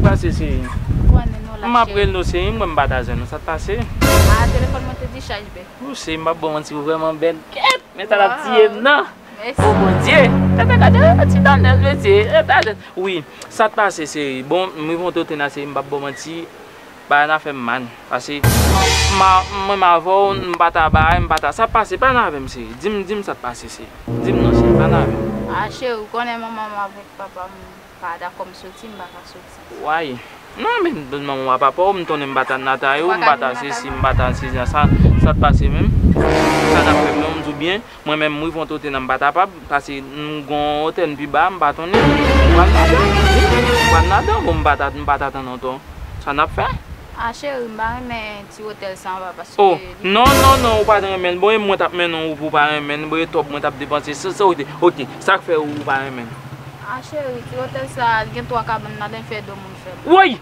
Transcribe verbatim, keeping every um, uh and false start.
Pase seri. Ou konnen non la M ap cheri. Rele w seri, m wè m pa t a jwenn ou, sa t pase? Ah, telefòn mwen te dichaj bèk. Ou seri, m ap bon manti, ou vrèman bèl. Kèt, men sa t ap tiye m nan. Mèsi. Oh Bondye, tata gade ti dandèz mesye, tata. Wi, sa t pase seri? Bon, m rive yon kote nan seri, m p ap bon manti. Bagay nan fè m mal. Pase m a- mwen m avè w, m pa ta bay, m pa ta, sa pase, pa nan avè m seri. Di m, di m sa t pase seri. Di m non seri, pa nan avè m. Ah, cheri, ou konnen manman m avèk papa m pa dakò m soti, m pa ka soti. Way. Non, men manman w a papa w, m tonnen m pa ta nan tay ou, m pa ta sesi, m pa ta sesi, sa, sa t pase menm? Sa n ap fè menm, m di w byen, mwen menm, m rive yon kote nan m pa ta pab, pase m gon otèl pi ba, m pa tonnen. M pral ladan, m pral ladan, bon, m pa ta, m pa ta tann antan. Sa n ap fè? Ah, cheri, m pa renmen ti otèl sa anba paske Oh, li non, non, non, ou pa t renmen l. Bon, e mwen t ap mennen w pou w pa renmen l. Bon, e twòp mwen t ap depanse. Se, se, ok, ok, sa k fè ou pa renmen l? Ah, cheri, ti otèl sa, li gen twa kabann ladan, fè dòmi, fè dòmi. Woy!